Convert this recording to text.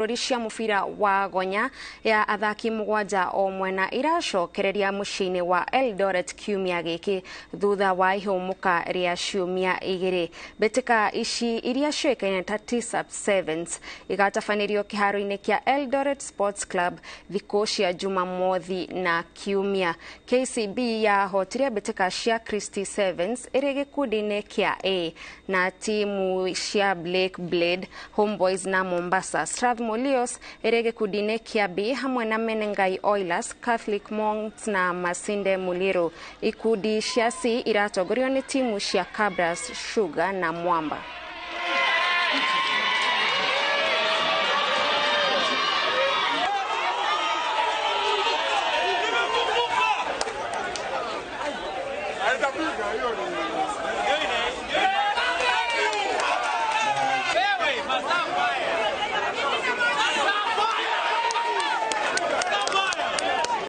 Bũrũri cia mũbira wa gonya ya athaki 7 o mwena iracokereria mũciĩ-inĩ wa Eldoret kiumia gĩkĩ thutha wa ihũmũka rĩa ciumia 2. Mbĩtĩka ici iria ciũĩkaine ta Tisap Sevens igatabanĩrio kĩharo-inĩ kĩa Eldoret Sports Club thikũ cia Jumamothi na Kiumia. KCB yahotire mbĩtĩka cia Christie Sevens ĩrĩ gĩkundi-inĩ kĩa A na timu cia Blake Blade, Homeboys na Mombasa. Strathmore Leos ĩrĩ gĩkundi-inĩ kĩa B hamwe na Menengai Oilers, Catholic Monks na Masinde Muliro. Ikundi cia C iratongorio nĩ timu cia Kabras Sugar na Mwamba.